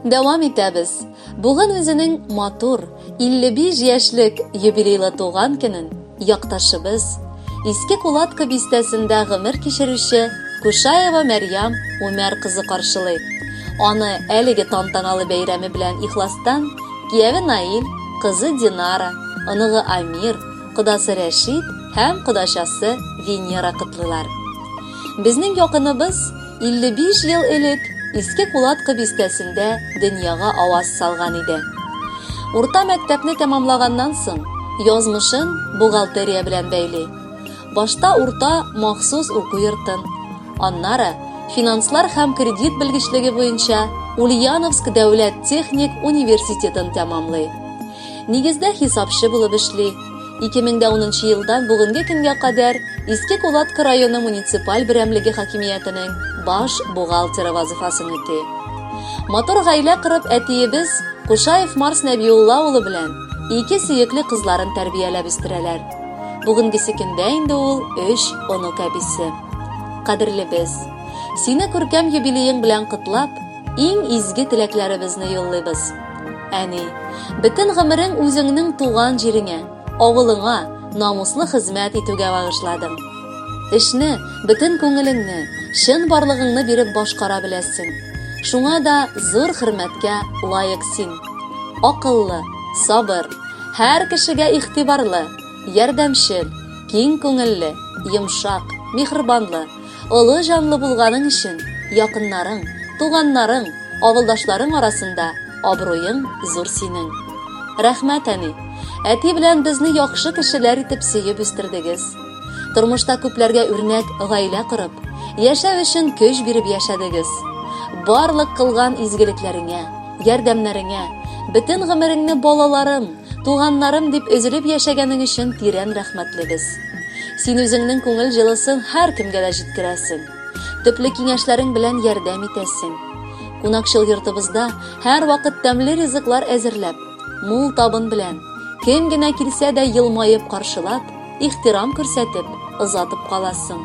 Дәвам итәбез. Бүген үзенең матур, 55 яшьлек юбилейлы туган көнен якташыбыз, Иске Кулатка бистәсендә гомер кичерүче Кушаева Мәрьям Умәр кызы каршылый. Аны әлеге тантаналы бәйрәме белән ихластан кияве Наил, кызы Динара, оныгы Амир, кодасы Рәшит һәм кодачасы Венера котлыйлар. Безнең якыныбыз 55 ел элек Иске Кулаткы бистәсендә дөньяга аваз салган иде. Урта мәктәпне тәмамлаганнан соң, язмышын бухгалтерия белән бәйли. Башта урта махсус уку йортын, аннары финанслар һәм кредит белгечлеге буенча Ульяновск дәүләт техник университетын тәмамлый. Нигездә хисапчы булып эшли. 2010 елдан бүгенге көнгә кадәр Иске Кулатка районы муниципаль берәмлеге хакимиятенең баш бухгалтеры вазыйфасын үти. Матур гаилә корып әтиебез Кушаев Марс Нәбиулла улы белән ике сөекле кызларын тәрбияләп үстерәләр. Бүгенгесе көндә инде ул өч онык әбисе. Кадерлебез, сине күркәм юбилеең белән котлап, Иң изге теләкләребезне юллыйбыз. Әни, бөтен гомерең үзеңнең туган җиреңә, авылыңа намуслы хезмәт итүгә багышладың. Эшне бөтен күңелеңне, чын барлыгыңны биреп башкара беләсең. Шуңа да зур хөрмәткә лаек син. Акыллы, сабыр, һәр кешегә игътибарлы, ярдәмчел, киң күңелле, йомшак, миһербанлы, Олы җанлы булганың өчен якыннарың, туганнарың, авылдашларың арасында абруең зур синең. Рәхмәт, әни! Әти белән безне яхшы кешеләр итеп сөеп үстердегез. Тормышта күпләргә үрнәк гаилә корып, яшәү өчен көч биреп яшәдегез. Барлык кылган изгелекләреңә, ярдәмнәреңә, бөтен гомереңне балаларым, туганнарым дип өзелеп яшәгәнең өчен тирән рәхмәтлебез. Син үзеңнең күңел җылысын һәркемгә дә җиткерәсең. Төпле киңәшләрең белән ярдәм итәсең. Кунакчыл йортыбызда һәрвакыт тәмле ризыклар әзерләп, мул табын белән, кем генә килсә дә елмаеп каршылап, ихтирам күрсәтеп, озатып каласың.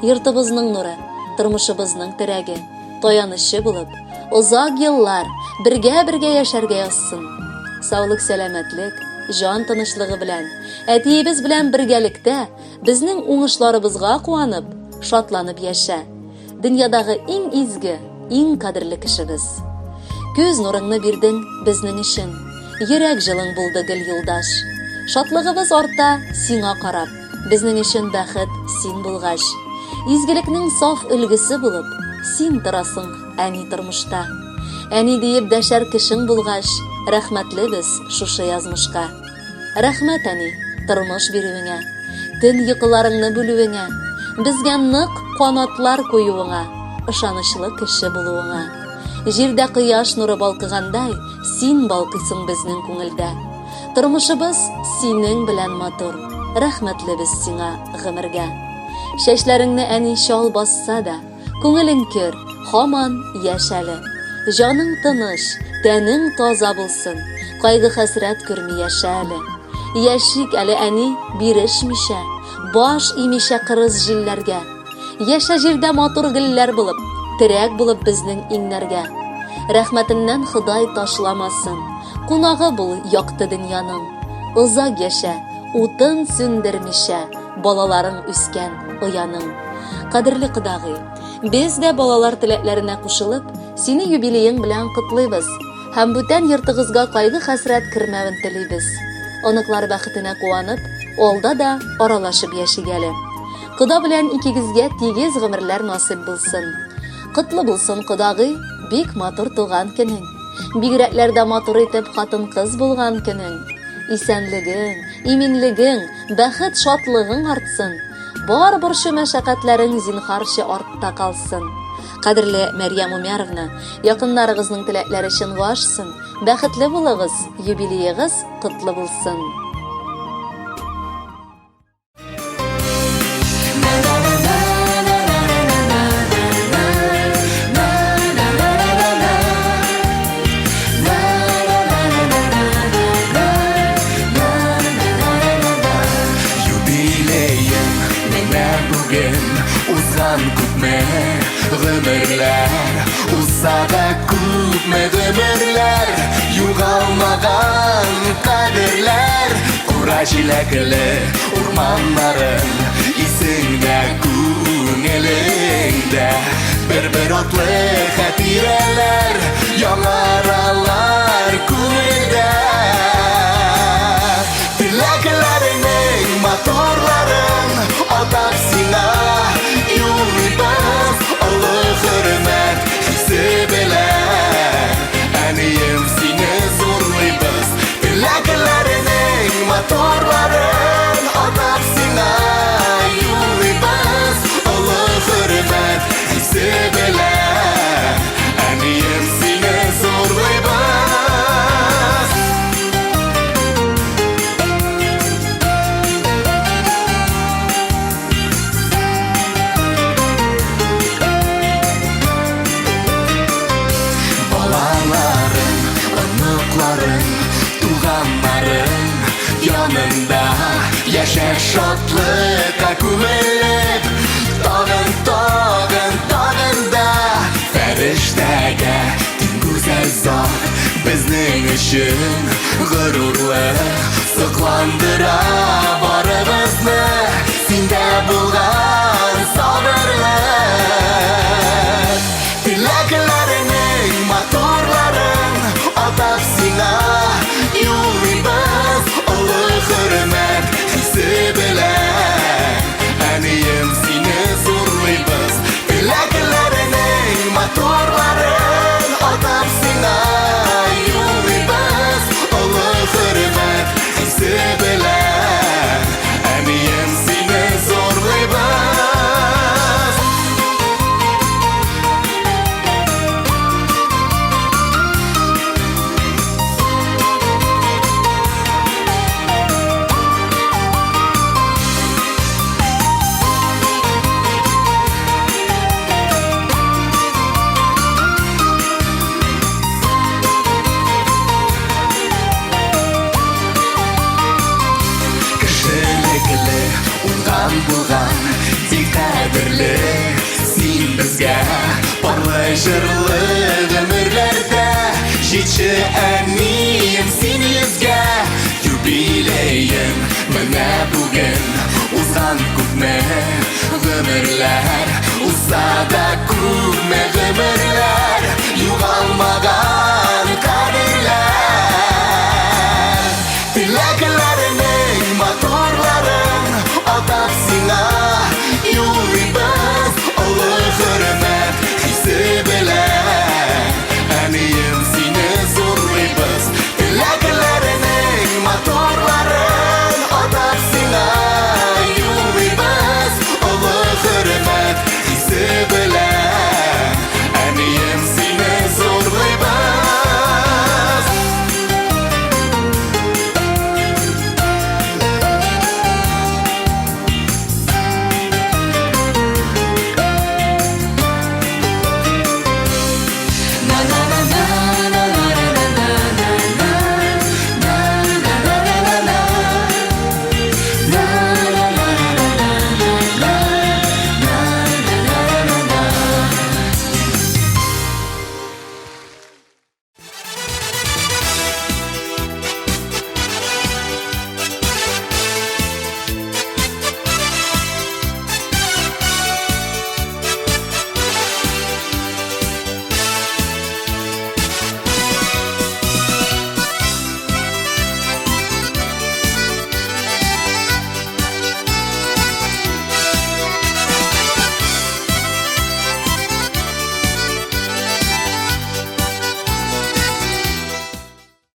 Йортыбызның нуры, тормышыбызның терәге. Таянычы булып, озак еллар бергә-бергә яшәргә язсын. Саулык-сәламәтлек, җан тынычлыгы белән, әтиебез белән бергәлектә безнең уңышларыбызга куанып, шатланып яшә. Дөньядагы иң изге, иң кадерле кешебез. Күз нурыңны бирдең безнең өчен. Йөрәк җылың булды гел юлдаш. Шатлыгыбыз арта сиңа карап. Безнең өчен бәхет син булгач. Изгелекнең саф өлгесе булып, син торасың, әни, тормышта. Әни диеп дәшәр кешең булгач, рәхмәтле без шушы язмышка. Рәхмәт, әни, тормыш бирүеңә, төн йокыларыңны бүлүеңә, безгә нык канатлар куюыңа, ышанычлы кеше булуыңа. Җирдә кояш нуры балкыгандай, син балкыйсың безнең күңелдә. Тормышыбыз синең белән матур, Рәхмәтлебез сиңа гомергә. Чәчләреңне әни чал басса да, Күңелең көр, һаман яшь әле. Җаның тыныч, тәнең таза булсын, Кайгы-хәсрәт күрми яшә әле. Яшик әле, әни, бирешмичә, Баш имичә кырыс җилләргә. Яшә җирдә матур гөлләр булып, Терәк булып безнең иңнәргә. Рәхмәтеннән Ходай ташламасын, Кунагы бул якты дөньяның. Озак яшә, утын сүндермичә, Балаларың үскән ояның. Кадерле кодагый, без дә балалар теләкләренә кушылып, сине юбилеең белән котлыйбыз һәм бүтән йортыгызга кайгы-хәсрәт кермәвен телибез. Оныклар бәхетенә куанып, алда да аралашып яшик әле. Кода белән икегезгә тигез гомерләр насыйп булсын. Котлы булсын, кодагый, бик матур туган көнең. Бигрәкләр дә матур итеп хатын-кыз булган көнең. Исәнлегең, иминлегең, бәхет-шатлыгың артсын. Бар борчу-мәшәкатьләрең зинһарчы артта калсын. Кадерле Мәрьям Умяровна, якыннарыгызның теләкләре чынга ашсын, бәхетле булыгыз, юбилеегыз котлы булсын. Юбилеем менә бүген узган күпме гомерләр узса да күп. күпме гомерләр, югалмаган кадерләр. Кура җиләкле урманнарың исеңдә, күңелеңдә. Бер-бер атлы хатирәләр яңаралар күңелдә. Теләкләреңнең матурларын атап сиңа юллыйбыз олы хөрмәт хисе белән. Әнием, сине зурлыйбыз. Теләкләреңнең матурларын атап сиңа юллыйбыз олы хөрмәт хисе белән. Әнием, сине зурлыйбыз. Балаларың, оныкларың, туганнарың янында яшә шатлыкка күмелеп, тагын, тагын, тагын да фәрештәгә тиң гүзәл зат, безнең өчен горурлык, сокландыра барыбызны синдә булган сабырлык. Теләкләреңнең матурларын атап сиңа юллыйбыз олы хөрмәт хисе белән. Әнием, сине зурлыйбыз. Теләкләреңнең матурларын атап сиңа юллыйбыз олы хөрмәт хисе белән. Әнием, сине зурлыйбыз. Кешелекле, уңган булган, тик кадерле син безгә. Парлы җырлы гомерләрдә җитче, әнием, син йөзгә. Юбилеең менә бүген, узган күпме гомерләр, узса да күпме гомерләр.